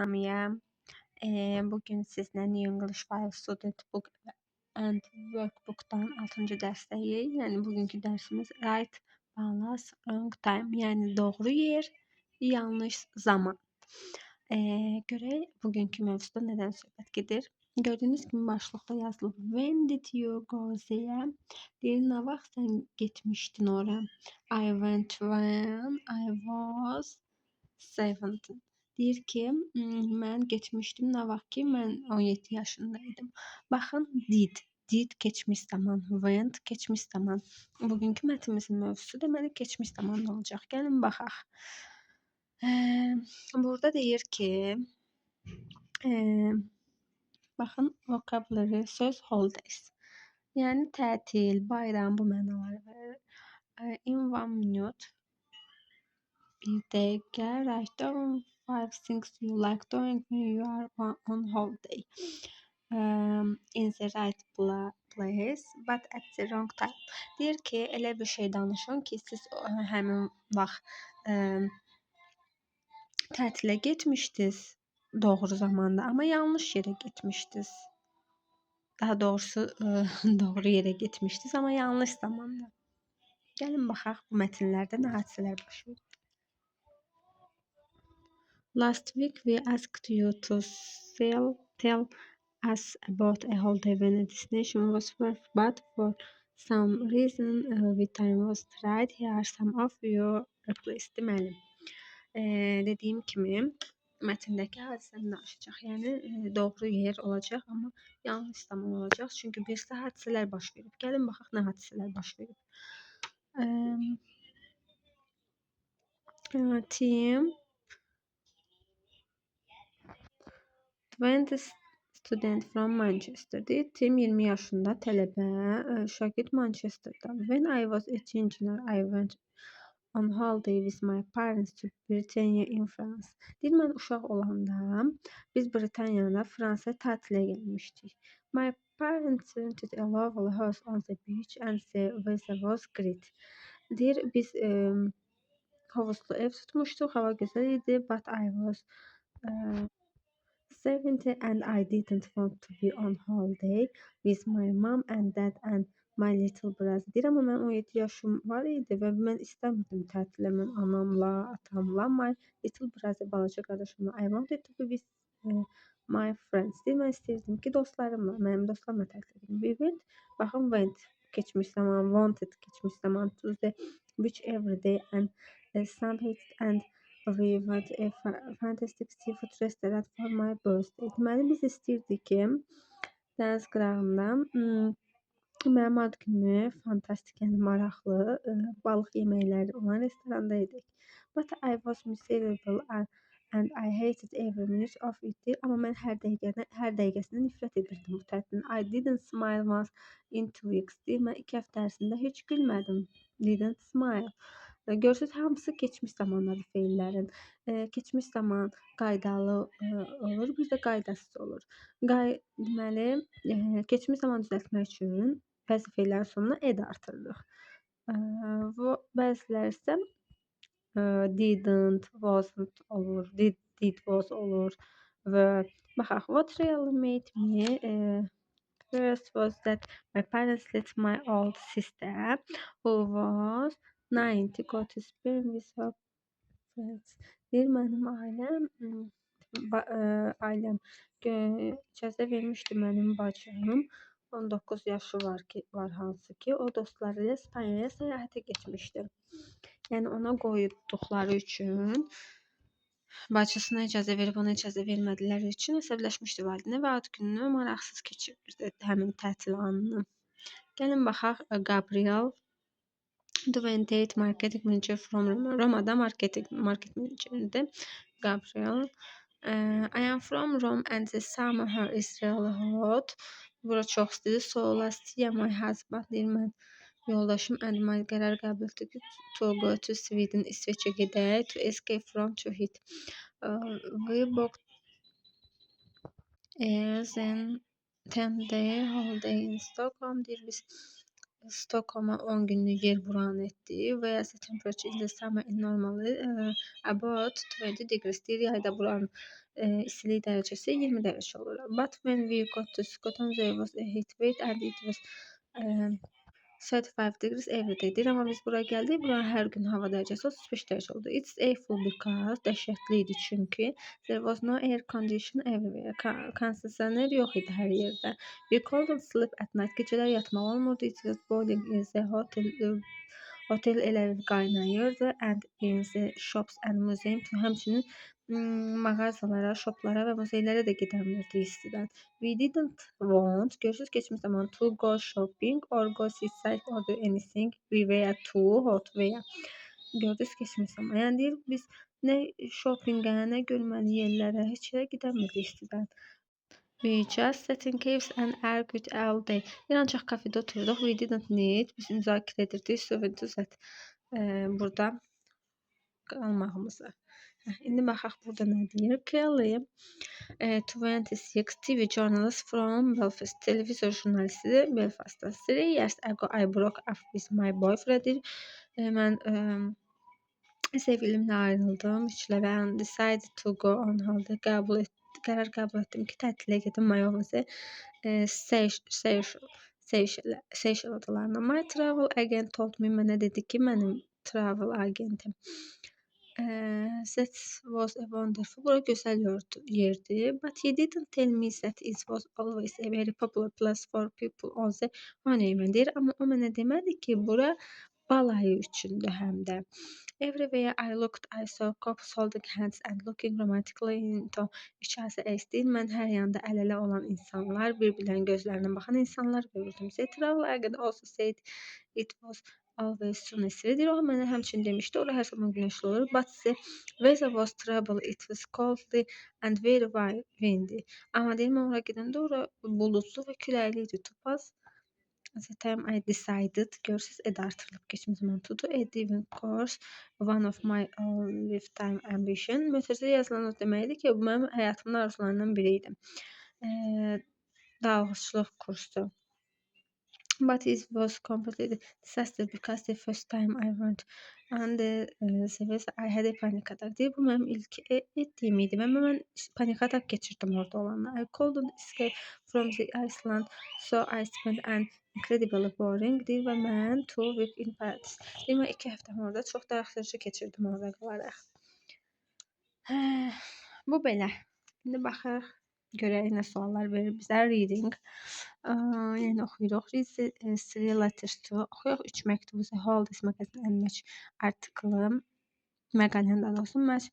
hamıya. Bugün sizlə New English 5 Student Book and Workbook'dan 6-cı dərsdəyik. Yəni bugünkü dərsimiz Right Balance, Wrong Time, yəni doğru yer, yanlış zaman. Görək bugünkü mövzuda nədən söhbət gedir. Gördüyünüz kimi başlıqda yazılıb When did you go there? Deyir, nə vaxt sən getmişdin ora? I went when I was 17. Deyir ki, mən getmişdim nə vaxt ki, mən 17 yaşında idim. Baxın, did. Did keçmiş zaman, went keçmiş zaman. Bugünkü mətnimizin mövzusu deməli keçmiş zamanda olacaq. Gəlin baxaq. Burada deyir ki, baxın, vocabulary söz holidays. Yəni tətil, bayram bu mənaları verir. In one minute, bir dəqiqə, write down 5 things you like doing when you are on holiday. In the right place, but at the wrong time. Deyir ki, elə bir şey danışın ki, siz həmin vaxt tətilə getmişdiniz doğru zamanda, amma yanlış yerə getmişdiniz. Daha doğrusu, doğru yerə getmişdiniz, amma yanlış zamanda. Gəlin baxaq bu mətnlərdə nə hadisələr baş verir. Last week we asked you to tell us about a holiday when a destination was perfect, but for some reason the time was right. Here are some of your replies. Deməli, dediyim kimi mətndəki hadisəni danışacaq. Yəni doğru yer olacaq, amma yanlış zaman olacaq. Çünki bir sıra hadisələr baş verib. Gəlin baxaq nə hadisələr baş verib. Tim 20 student from Manchester. Deyir, Tim 20 yaşında tələbə, şagird Manchester'dan. When I was a teenager, I went on holiday with my parents to Brittany in France. Deyir, mən uşaq olanda biz Britaniyada Fransaya tatilə gəlmişdik. My parents rented a lovely house on the beach and the weather was great. Deyir, biz hovuzlu ev tutmuşduq, hava gözəl idi, but I was 70 and I didn't want to be on holiday with my mom and dad and my little brother. Deyir, amma mənim 17 yaşım var idi və mən istəmirdim tətilə mən anamla, atamla, my little brother, balaca qardaşımla. I wanted to be with my friends. Deyir, mən istəyirdim ki, dostlarımla, mənim dostlarımla tətil edim. We went, baxın, went keçmiş zaman, wanted keçmiş zaman, to the beach every day and sunbathed and we went a fantastic seafood restaurant for my birthday. Deməli, biz istəyirdik ki, dəniz qırağında mənim ad günümü fantastik, yəni maraqlı balıq yeməkləri olan restoranda yedik. But I was miserable and I hated every minute of it. Deyir, amma mən hər dəqiqəsində nifrət edirdim bu tətilin. I didn't smile once in 2 weeks. Deyir, mən 2 həftə ərzində heç gülmədim. Didn't smile. Görürsünüz, hamısı keçmiş zamandadır feillərin. Keçmiş zaman qaydalı olur, bir də qaydasız olur. Deməli, keçmiş zaman düzəltmək üçün bəzi feillərin sonuna ed artırırıq. Bəziləri isə didn't, wasn't olur, did, was olur və baxaq, what really made me first was that my parents let my old sister, who was 9, to go to Spain with her friends. Deyir, mənim ailəm icazə vermişdi mənim bacım, 19 yaşı var hansı ki, o dostları ilə İspaniyaya səyahətə getmişdi. Yəni ona qoyduqları üçün, bacısına icazə verib ona icazə vermədikləri üçün əsəbləşmişdi valideynə və ad gününü maraqsız keçirirdi həmin tətil anını. Gəlin baxaq, Gabriel 28 marketing manager from Roma. Romada market menejeridir Gabriel. I am from Rome and the summer here is really hot. Bura çox istidir. So last year my husband, deyir, mən yoldaşım and my qərar qəbul etdi ki, to go to Sweden, İsveçə gedək, to escape from to heat. We booked a 10-day holiday in Stockholm. Deyir, biz Stockholma 10 günlük yer buranı etdik. Whereas the temperature in the summer is normally about 20 degrees. Deyir, yayda buranın İstilik dərəcəsi 20 dərəcə olur. But when we got to Scotland, there was a heat wave and it was 35 degrees every day. Deyir, amma biz bura gəldik, bura hər gün hava dərəcəsi 35 dərəcə oldu. It's awful because dəhşətli idi çünki there was no air condition everywhere. Kondisioner yox idi hər yerdə. We couldn't sleep at night. Gecələr yatmaq olmurdu. It was boiling in the hotel. Otel elə qaynayırdı and in the shops and museum. Həmçinin mağazalara, shoplara və muzeylərə də gedəmirdik istidən. We didn't want, görürsünüz keçmiş zaman, to go shopping or go seaside or do anything. We were too hot və ya gördünüz keçmiş zaman. Yəni deyir biz nə shoppingə, nə görməli yerlərə, heç yerə gedəmirdik istidən. We just sat in caves and argued all day. Bir ancaq kafedə oturduq. We didn't need. Biz müzakirə edirdik. So that burada qalmağımızı. İndi baxaq burada nə deyir. Kelly, 26, TV journalist from Belfast. Televizor jurnalistidir Belfastdan. 3 years ago I broke up with my boyfriend. Mən sevgilimlə ayrıldım. Üçlə and decided to go on holiday. Qərar qəbul etdim ki, tətilə gedim Mayoze, Seychelles adalarına. My travel agent told me, mənə dedi ki, mənim travel agentim. That was a wonderful. Bura gözəl yerdir. But he didn't tell me that it was always a very popular place for people on the honeymoon. Deyir, amma o mənə demədi ki, bura balayı üçündür həm də. Everywhere I looked, I saw couples holding hands and looking romantically into each other's eyes. Deyir, mən hər yanda əl-ələ olan insanlar, bir-birlərinin gözlərinə baxan insanlar görürdüm. The travel agent also said it was always sunny. Deyir, o mənə həmçinin demişdi, ora hər zaman günəşli olur. But the weather was terrible. It was cold and very windy. Amma deyir, mən ora gedəndə ora buludlu və küləkli idi. To pass the time I decided, görürsünüz, ed artırılıb keçmiş zaman to do a diving course, one of my lifetime ambition. Mötərizədə yazılan o deməkdir ki, bu mənim həyatımın arzularından biri idi. Dalğıçlıq kursu. But it was completely disaster because the first time I went on the service I had a panic attack. Deyir, bu mənim ilk etdiyim idi və mən panik atak keçirdim orada olanda. I couldn't escape from the island, so I spent an incredibly boring deyir və mən 2 week in Paris. Deyir, mən 2 həftəm orada çox darıxdırıcı keçirdim orada qalaraq. Hə, bu belə. İndi baxaq görək nə suallar verir bizə. Reading. Yəni oxuyuruq. Read the three letters to. Oxuyuq üç məktubu. The Holidays Magazine and match article. Məqaləni daha doğrusu match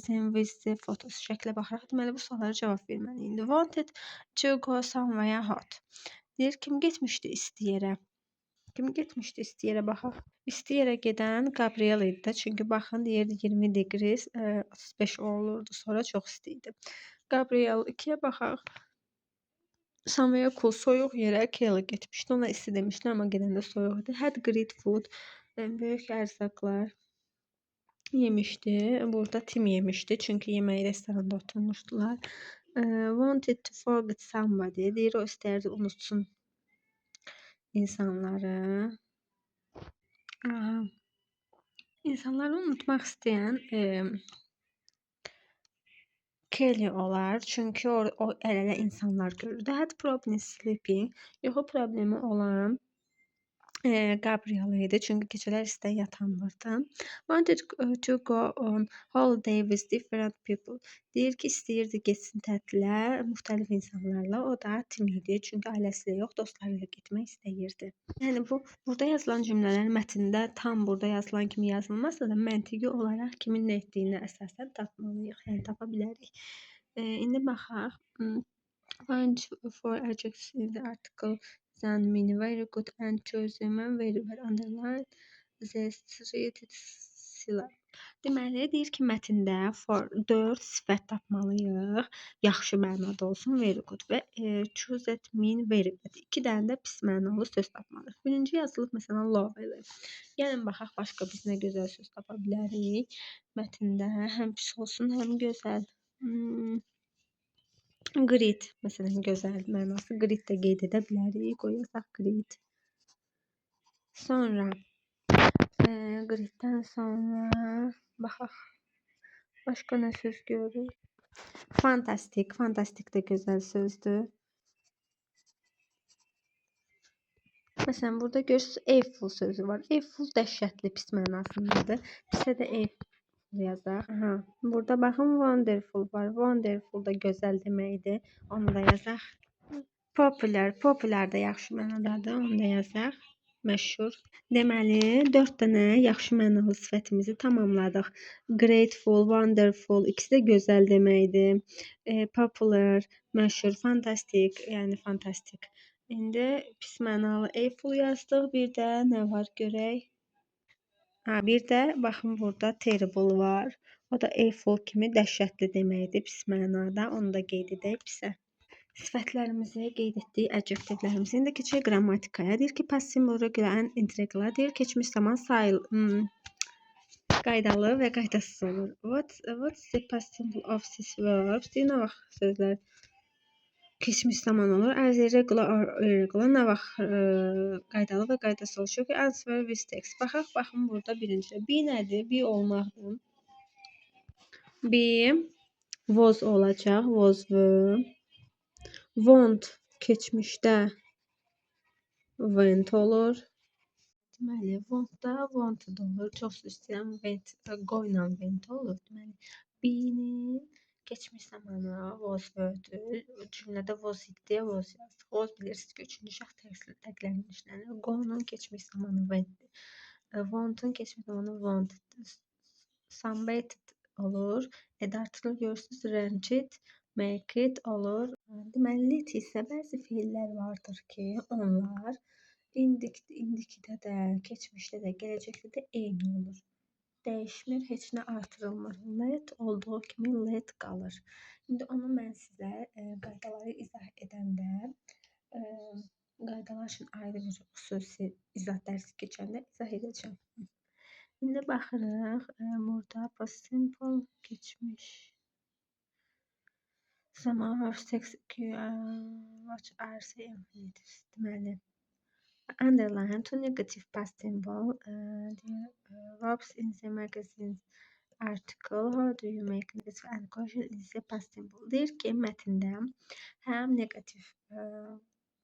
them with the photos. Şəklə baxaraq deməli bu suallara cavab verməliyik. İndi wanted to go somewhere hot. Deyir kim getmişdi isti yerə? Kim getmişdi isti yerə baxaq. İsti yerə gedən Gabriel idi də. Çünki baxın deyirdi 20 degrees, 35 olurdu sonra çox isti idi. Gabriel. 2-yə baxaq. Somewhere cool, soyuq yerə Kelly getmişdi. Ona isti demişdi, amma gedəndə soyuq idi. Had great food, böyük ərzaqlar yemişdi. Burada Tim yemişdi. Çünki yeməyi restoranda oturmuşdular. Wanted to forget somebody. Deyir o istərdi unutsun insanları. Aha. İnsanları unutmaq istəyən Kelly olar. Çünki o əl-ələ insanlar görürdü. Had problems sleeping. Yuxu problemi olan Gabriel idi. Çünki gecələr istidən yatamırdı. Wanted to go on holiday with different people. Deyir ki, istəyirdi getsin tətilə müxtəlif insanlarla. O da Tim idi. Çünki ailəsi ilə yox, dostları ilə getmək istəyirdi. Yəni bu burada yazılan cümlələr mətndə tam burada yazılan kimi yazılmasa da məntiqi olaraq kimin nə etdiyinə əsasən tapmalıyıq. Yəni tapa bilərik. İndi baxaq. Find four adjectives in the article that mean very good and choose them very well. Underline the stressed syllable. Deməli, deyir ki, mətndə for 4 sifət tapmalıyıq. Yaxşı mənada olsun, very good və choose that mean very bad. 2 dənə də pis mənalı söz tapmalıyıq. Birinci yazılıb məsələn lovely. Gəlin baxaq başqa biz nə gözəl söz tapa bilərik mətndə. Həm pis olsun, həm gözəl. Great məsələn gözəl mənası. Great də qeyd edə bilərik. Qoy yazaq great. Sonra greatdən sonra baxaq başqa nə söz görürük. Fantastik, fantastik də gözəl sözdür. Məsələn, burada görürsünüz, Eiffel sözü var. Eiffel dəhşətli, pis mənasındadır. Pisə də Eiffel yazaq. Aha, burada baxın, wonderful var. Wonderful da gözəl deməkdir. Onu da yazaq. Popular, popular da yaxşı mənadadır. Onu da yazaq. Məşhur. Deməli, 4 dənə yaxşı mənalı sifətimizi tamamladıq. Grateful, wonderful, ikisi də gözəl deməkdir. Popular, məşhur, fantastik, yəni fantastik. İndi pis mənalı Eiffel yazdıq. Bir də nə var görək? Ha, bir də baxın burada terrible var. O da Eiffel kimi dəhşətli deməkdir pis mənada. Onu da qeyd edək pisə. Sifətlərimizi qeyd etdik, adjektivlərimizi. İndi keçək qrammatikaya. Deyir ki, past simple, regular and irregular. Deyir, keçmiş zaman qaydalı və qaydasız olur. What's the past simple of these verbs? Deyir, nə vaxt sözlər keçmiş zaman olur? As irregular or irregular. Nə vaxt qaydalı və qaydasız olur? Çünki answer with text. Baxaq, baxın burada birinci. Be nədir? Be olmaqdır. Be was olacaq. Was were. Want keçmişdə went olur. Deməli, want-da wanted olur. Çox istəyirəm, went, go ilə went olur. Deməli, be-nin keçmiş zamanı was were-dür. Cümlədə was idi deyə was yazdıq. Was bilirsiniz ki, üçüncü şəxs təklərinin işlənir. Go-nun keçmiş zamanı went-dir. Want-ın keçmiş zamanı wanted. Sunbathed olur. Ed artırılır, görürsünüz. Rented, make it olur. Deməli, let isə bəzi feillər vardır ki, onlar indikidə də, keçmişdə də, gələcəkdə də eyni olur. Dəyişmir, heç nə artırılmır. Let olduğu kimi let qalır. İndi onu mən sizə qaydaları izah edəndə, qaydalar üçün ayrı bir xüsusi izah dərsi keçəndə izah edəcəm. İndi baxırıq, burada past simple keçmiş zaman verb text what are the infinitives? Deməli, underline to negative past simple verbs in the magazine article. How do you make negative and question in the past simple? Deyir ki, mətndə həm negativ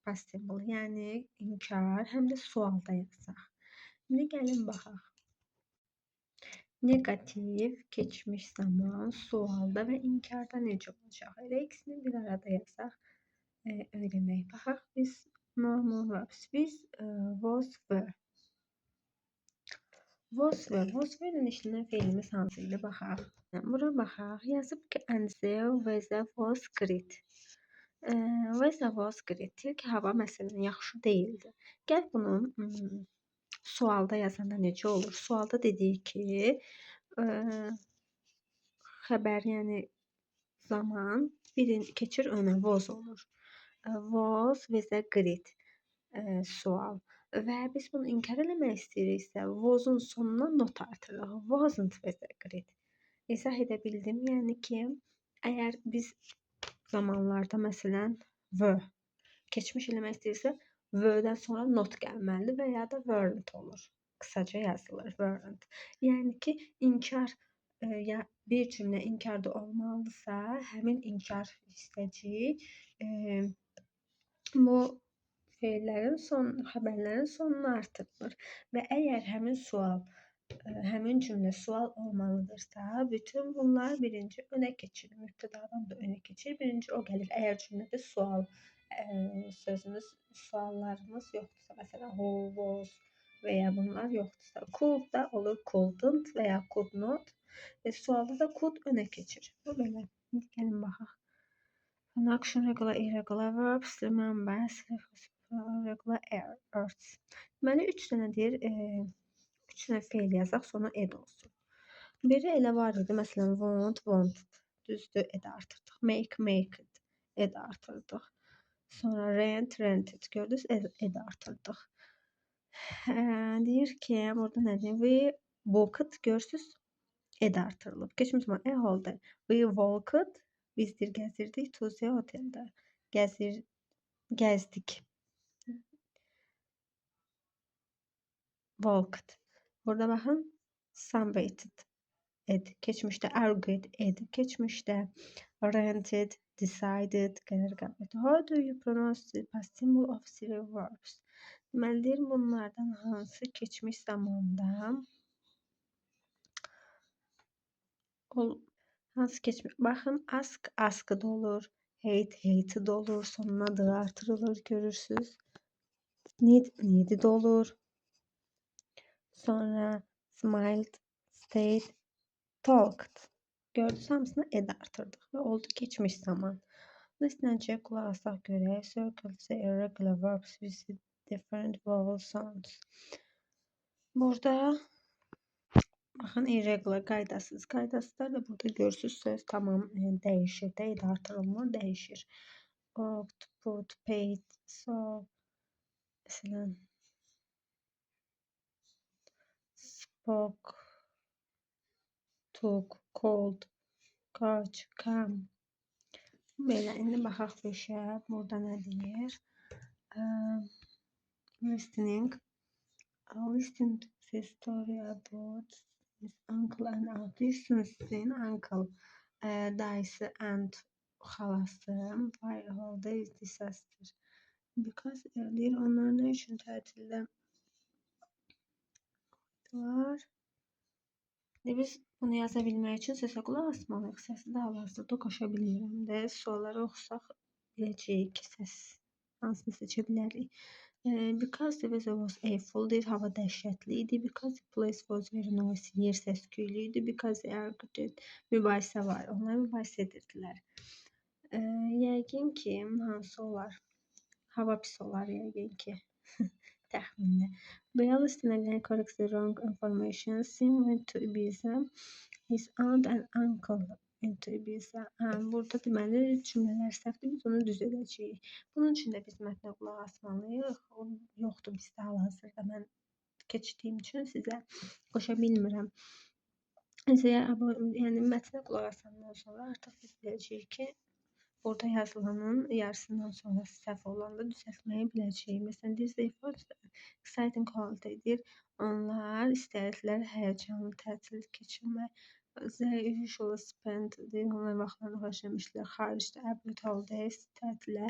past simple, yəni inkar, həm də sualda yazaq. İndi gəlin baxaq. Negativ, keçmiş zaman, sualda və inkarda necə olacaq? Elə ikisini bir arada yazaq, öyrənək. Baxaq, biz normal verbs. Biz was, were. Was, were. Was, were ilə işlənən feilimiz hansı idi? Baxaq. Bura baxaq. Yazıb ki, and the weather was great. Weather was great. Deyir ki, hava məsələn yaxşı deyildi. Gəl bunu sualda yazanda necə olur? Sualda dedik ki, xəbər, yəni zaman birin keçir önə, was olur. Was weather great sual. Və biz bunu inkar eləmək istəyiriksə, was-un sonuna not artırırıq. Wasn't weather great. İzah edə bildim. Yəni ki, əgər biz zamanlarda məsələn were keçmiş eləmək istəyirsə, were-dən sonra not gəlməlidir və ya da weren't olur. Qısaca yazılır weren't. Yəni ki, inkar ya bir cümlə inkarda olmalıdırsa, həmin inkar hissəciyi bu feillərin son, xəbərlərin sonuna artırılır. Və əgər həmin sual, həmin cümlə sual olmalıdırsa, bütün bunlar birinci önə keçir. Mübtədadan da önə keçir. Birinci o gəlir. Əgər cümlədə sual sözümüz, suallarımız yoxdursa, məsələn, who, was və ya bunlar yoxdursa, could da olur couldn't və ya could not. Sualda da could önə keçir. Bu belə. İndi gəlin baxaq. Action, regular, irregular verbs, remember, regular errors. Deməli, 3 dənə deyir, 3 dənə feil yazaq, sonra ed olsun. Biri elə var idi, məsələn, want, wanted. Düzdür, ed artırdıq. Make, make it, ed artırdıq. Sonra rent, rented. Gördünüz, ed artırdıq. Deyir ki, burada nə deyir? We booked, görürsünüz, ed artırılıb. Keçmiş zaman a holiday. We walked, biz deyir, gəzirdik to the hoteldə. Gəzdik. Walked. Burada baxın, sunbathed. Ed. Keçmişdə argued, ed. Keçmişdə Rented, decided, qərar qəbul etdi. How do you pronounce the past simple of three verbs? Deməli, deyir, bunlardan hansı keçmiş zamanda hansı keçmiş? Baxın, ask, asked olur, hate, hated olur, sonuna d artırılır, görürsünüz. Need, needed olur. Sonra smiled, stayed, talked. Gördünüz, hamısına ed artırdıq və oldu keçmiş zaman. Listen check, qulaq asaq görək. Circle the irregular verbs with different vowel sounds. Burada baxın, irregular, qaydasız. Qaydasızlar da burada görürsünüz, söz tamam dəyişir də, ed artırılmır, dəyişir. Opt, put, paid, so, məsələn, spoke, took, called, catch, come. Belə, indi baxaq 5-ə. Burada nə deyir? Listening. Listen to the story about his uncle and aunt. Sizin uncle, dayısı and xalası. Why holiday is disaster? Because deyir, onlar nə üçün tətildə var? Biz bunu yaza bilmək üçün səsə qulaq asmalıyıq. Səsi də hal-hazırda qoşa bilmirəm də. Sualları oxusaq biləcəyik ki, səs hansını seçə bilərik. Because the weather was awful, deyir, hava dəhşətli idi. Because the place was very noisy, yer səs-küylü idi. Because they argued, mübahisə var. Onlar mübahisə edirdilər. Yəqin ki, hansı olar? Hava pis olar yəqin ki. Təxminlə. Listen again, correct the wrong information. Sim went to Ibiza. His aunt and uncle went to Ibiza. Burada deməli cümlələr səhvdir, biz onu düzələcəyik. Bunun üçün də biz mətnə qulaq asmalıyıq. O yoxdur bizdə hal-hazırda. Mən keçdiyim üçün sizə qoşa bilmirəm. Yəni mətnə qulaq asandan sonra artıq biz biləcəyik ki, burada yazılanın yarısından sonra səhv olanda düzəltməyi biləcəyik. Məsələn, deyir, they want exciting holiday deyir. Onlar istəyirdilər həyəcanlı tətil keçirmək. They usually spend deyir, onlar vaxtlarını xərcləmişdilər xaricdə abroad holidays tətilə.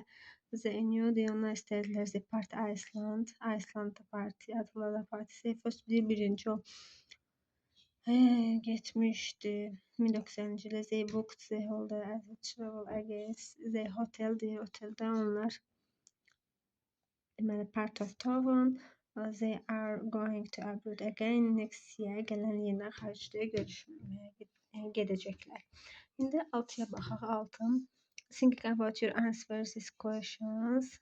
They knew deyir, onlar istəyirdilər they party Iceland. Icelandda party, adalarda party. They first deyir, birinci o getmişdi 1950-ci ildə. They booked the holiday as a travel agency. The hotel deyir, oteldə onlar deməli part of town. They are going to abroad again next year. Gələn yenə xaricdə görüşməyə gedəcəklər. İndi 6-ya baxaq. 6. Thinking about your answers these questions.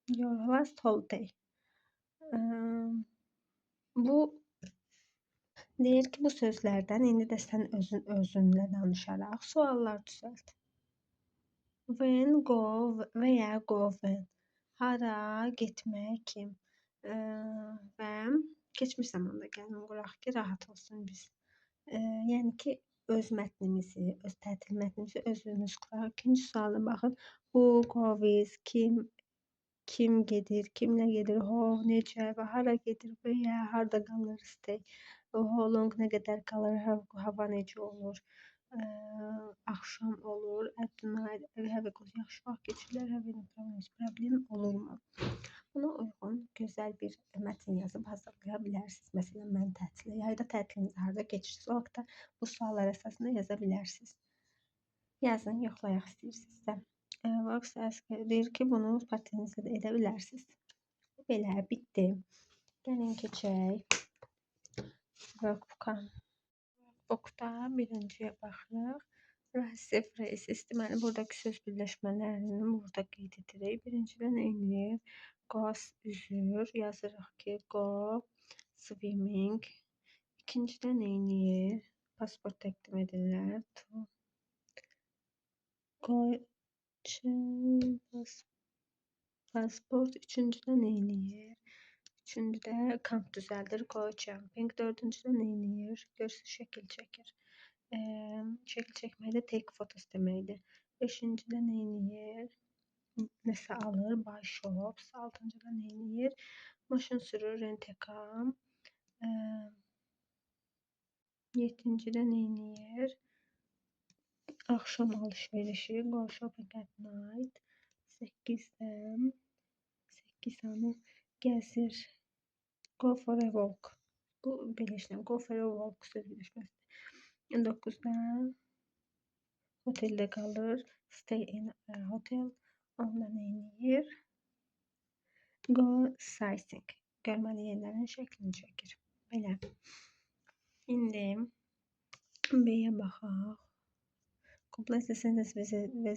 Your last holiday. Bu deyir ki, bu sözlərdən indi də sən özün özünlə danışaraq suallar düzəlt. When, go və ya go when. Hara, getmək, kim? Və keçmiş zamanda gəlin quraq ki, rahat olsun biz. Yəni ki, öz mətnimizi, öz tətil mətnimizi özümüz quraq. İkinci suala baxın. Who, go with, kim, kim gedir, kimlə gedir, how, necə və hara gedir və ya harda qalır, stay. How long, nə qədər qalır, hava necə olur, axşam olur, at night, have a good, yaxşı vaxt keçirirlər, have any problems, problem olurmu? Buna uyğun gözəl bir mətn yazıb hazırlaya bilərsiniz. Məsələn, mən tətilə, yayda tətilinizi harda keçirirsiniz, o vaxtda bu suallar əsasında yaza bilərsiniz. Yazın, yoxlayaq istəyirsinizsə. Works ask deyir ki, bunu partinizdə də edə bilərsiniz. Belə, bitdi. Gəlin keçək workbook-a. Workbook-da birinciyə baxırıq. Rasi phrases, deməli, buradakı söz birləşmələrini burada qeyd edirik. Birincidə nə edir? Go üzür, yazırıq ki, go swimming. İkincidə nə edir? Pasport təqdim edirlər. To go pasport. Üçüncüdə nə edir? Üçüncüdə kamp düzəldir. Go camping. Dördüncüdə nə edir? Görürsünüz, şəkil çəkir. Şəkil çəkmək də take photos deməkdir. Beşincidə nə edir? Nəsə alır. Buy shops. Altıncıda nə edir? Maşın sürür. Rent a car. Yeddincidə nə edir? Axşam alış-verişi, go shopping at night. 8-də 8 hanı gəzir. Go for a walk. Bu belə işləm. Go for a walk söz birləşməsidir. 9-da oteldə qalır. Stay in a hotel. Onda nə edir? Go sightseeing. Görməli yerlərin şəklini çəkir. Belə. İndi B-yə baxaq. Complete the sentence with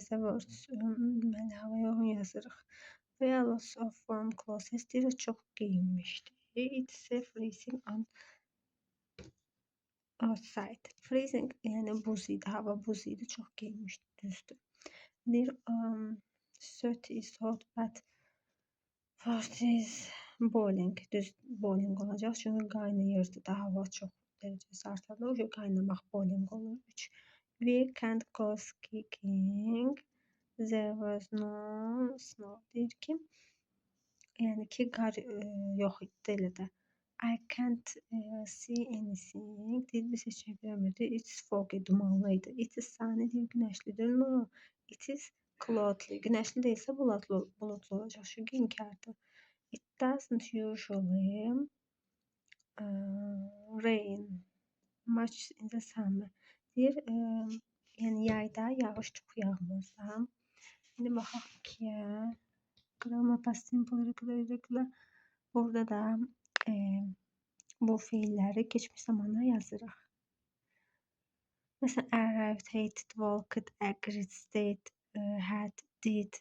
the words. Deməli, havaya uyğun yazırıq. Wear lots of warm clothes. Deyir, çox geyinmişdi. It's freezing on outside. Freezing, yəni buz idi, hava buz idi, çox geyinmişdi, düzdür. Deyir, suit is hot, but water is boiling. Düz boiling olacaq, çünki qaynayırdı da, hava çox dərəcəsi artanda, o qaynamaq boiling olur. 3. We can't go skiing. There was no snow. Deyir ki, yəni ki, qar yox idi elə də. I can't see anything. Deyir, biz heç nə görmürdük. It's foggy, dumanlı idi. It is sunny, deyir, günəşlidir. No, it is cloudy. Günəşli deyilsə bulutlu olacaq, çünki inkardır. It doesn't usually rain much in the summer. Deyir, yəni yayda yağış çox yağmır da. İndi baxaq 2-yə. Grammar past simple, irregular, irregular. Burada da bu feilləri keçmiş zamana yazırıq. Məsələn, arrived, hated, walked, agreed, stayed, had, did.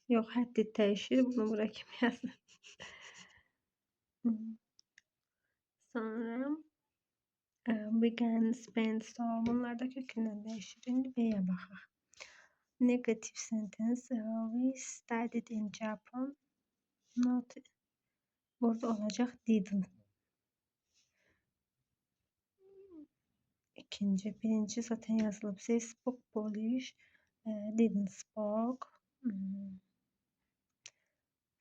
Yox, had, did dəyişir. Bunu bura kim yazır? Sonra began, spent, so. Bunlar da kökündən dəyişir. İndi B-yə baxaq. Negative sentence. We studied in Japan. Not burada olacaq didn't. İkinci, birinci zaten yazılıb. They spoke Polish. Didn't spoke.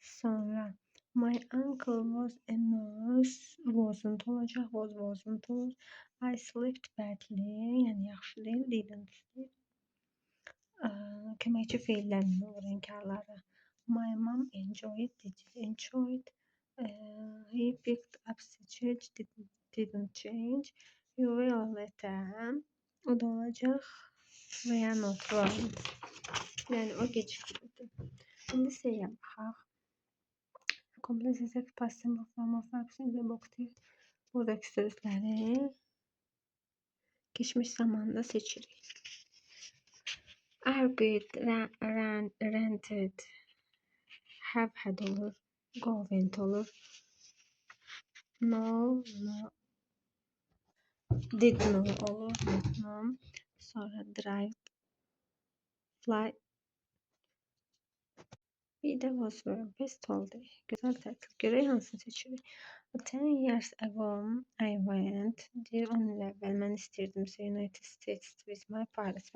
Sonra my uncle was a nurse. Wasn't olacaq. Was, wasn't olur. I slept badly. Yəni yaxşı deyil. Didn't sleep. Köməkçi feillərlə olur inkarları. My mom enjoyed, didn't enjoy it. He picked up the change, didn't change. You will later. O da olacaq. Veya not weren't. Yəni o gecikdirdi. İndi C-yə baxaq. Complete the past simple form of verbs in the box. Buradakı sözləri keçmiş zamanda seçirik. Argued, ran, rented, have had olur, go went olur. No, no, did no olur, not no. Sonra drive, fly. Bir də was were best holiday. Gözəl tətil. Görək hansını seçirik. 10 years ago I went. Deyir 10 il əvvəl mən istəyirdim United States with my parents.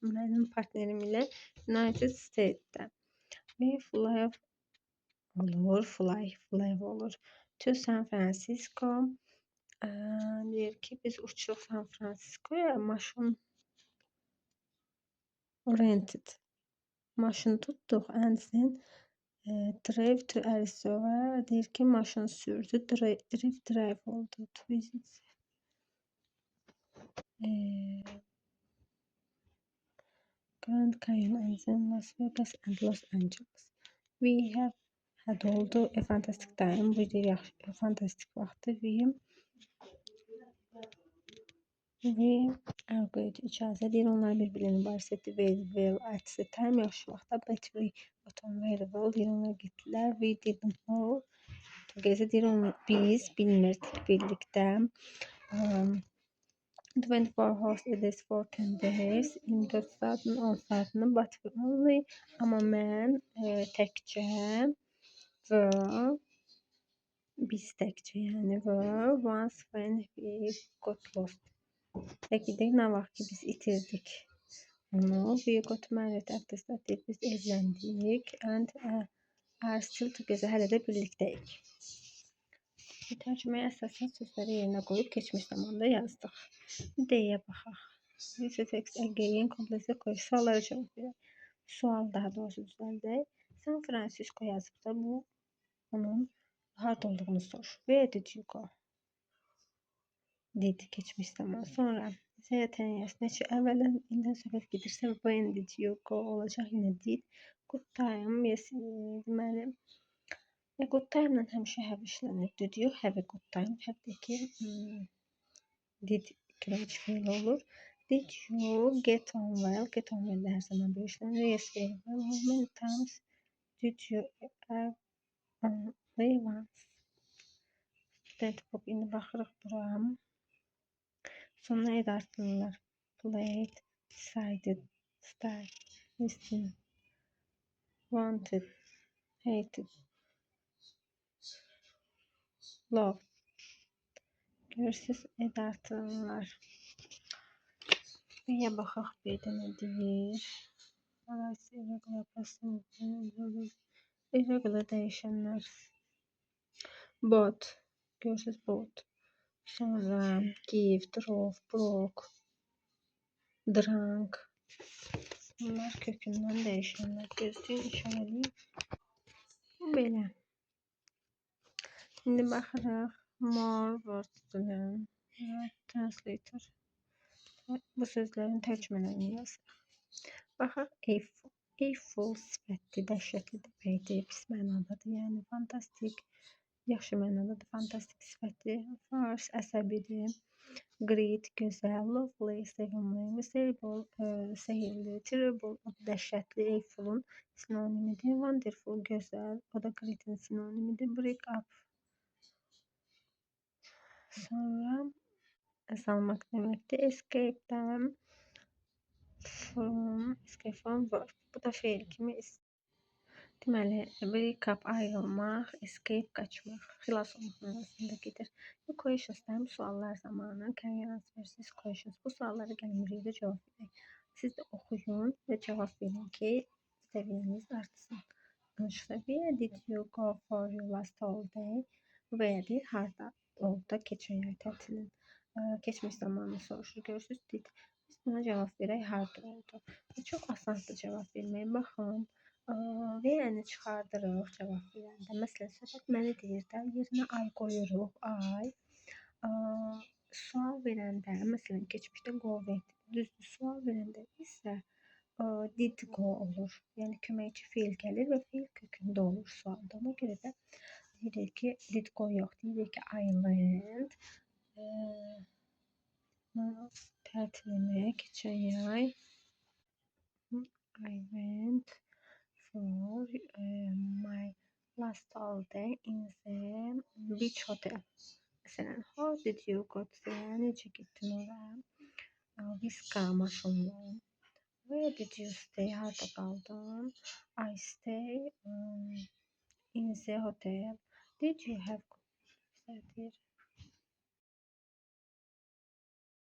Mənim partnerim ilə United States'də. We flew olur, fly olur. To San Francisco. Deyir ki, biz uçuruq San Francisco'ya. Maşın rented. Maşın tutduq and then drive to Arizona. Deyir ki, maşın sürdü. Drive oldu. To visit. Grand Canyon and then Las Vegas and Los Angeles. We have had oldu a fantastic time. Bu deyir, yaxşı, fantastik vaxtı. We argued each other. Deyir, onlar bir-birlərini mübahisə etdi. Very well at the time. Yaxşı vaxtda. But we got on very well. Deyir, onlar getdilər. We didn't know together. Deyir, biz bilmirdik birlikdə. 24 hours a day for 10 days. 24 saatın 10 saatını. But we only. Amma mən təkcə were. Biz təkcə, yəni were once when we got lost. Tək idik, nə vaxt ki biz itirdik onu. We got married after that. Deyir, biz evləndik and are still together. Hələ də birlikdəyik. Tərcüməyə əsasən sözləri yerinə qoyub keçmiş zamanda yazdıq. D-yə baxaq. Read the text again, complete the question. Suallara cavab verək. Sual daha doğrusu düzəldək. San Francisco yazıb da bu onun harda olduğunu soruşur. Where did you go? Did keçmiş zaman. Sonra Z-yə neçə əvvəldən ildən söhbət gedirsə when did you go olacaq. Yenə did. Good time. Yes, deməli good time-la həmişə have işlənir. Did you have a good time? Have deyək ki, did köməkçi feil olur. Did you get on well? Get on well də hər zaman bir işlənir. Yes, very well. How many times did you have only once? Student book. İndi baxırıq bura. Sonuna ed artırırlar. Played, decided, start, listen, wanted, hated, loved. Görürsünüz, ed artırırlar. B-yə baxaq, B-də nə deyir? Irregular past irregular dəyişənlər. Bought. Görürsünüz, bought. Sonra give, drove, broke, drank. Bunlar kökündən dəyişənlər. Gözləyin, işarə eləyim. Belə. İndi baxırıq. More words to learn. Translator. Bu sözlərin tərcümələrini yazırıq. Baxaq, Eiffel. Eiffel sifətdir, dəhşətli deməkdir, pis mənadadır. Yəni fantastik, yaxşı mənadadır, fantastik sifətdir. Fars əsəbidir. Great, gözəl, lovely, sevimli, miserable, sehirli, terrible, dəhşətli, Eiffelun sinonimidir. Wonderful, gözəl, o da great-in sinonimidir. Break up. Sonra azalmaq deməkdir. Escape-dən from, escape from verb. Bu da feil kimi. Deməli, break up ayrılmaq, escape qaçmaq, xilas olmaq mənasında gedir. Bu questions time suallar zamanı. Can you answer these questions? Bu suallara gəlin birlikdə cavab verək. Siz də oxuyun və cavab verin ki, səviyyəniz artsın. Danışıqda where did you go for your last holiday? Where deyir, harda oldu da keçən yay tətilin. Keçmiş zamanını soruşur. Görürsünüz, did. Biz buna cavab verək, harda oldu? Çox asandır cavab vermək. Baxın, V-ni çıxardırıq cavab verəndə. Məsələn, söhbət məni deyir də, yerinə I qoyuruq. I. Sual verəndə, məsələn, keçmişdə go went. Düzdür, sual verəndə isə did go olur. Yəni köməkçi feil gəlir və feil kökündə olur sualda. Ona görə də deyirik ki, did go yox, deyirik ki, I went. Tətilimi keçən yay I went for my last holiday in the beach hotel. Məsələn, how did you go there? Necə getdin ora? With car, maşınla. Where did you stay? Harda qaldın? I stay in the hotel. Did you have good?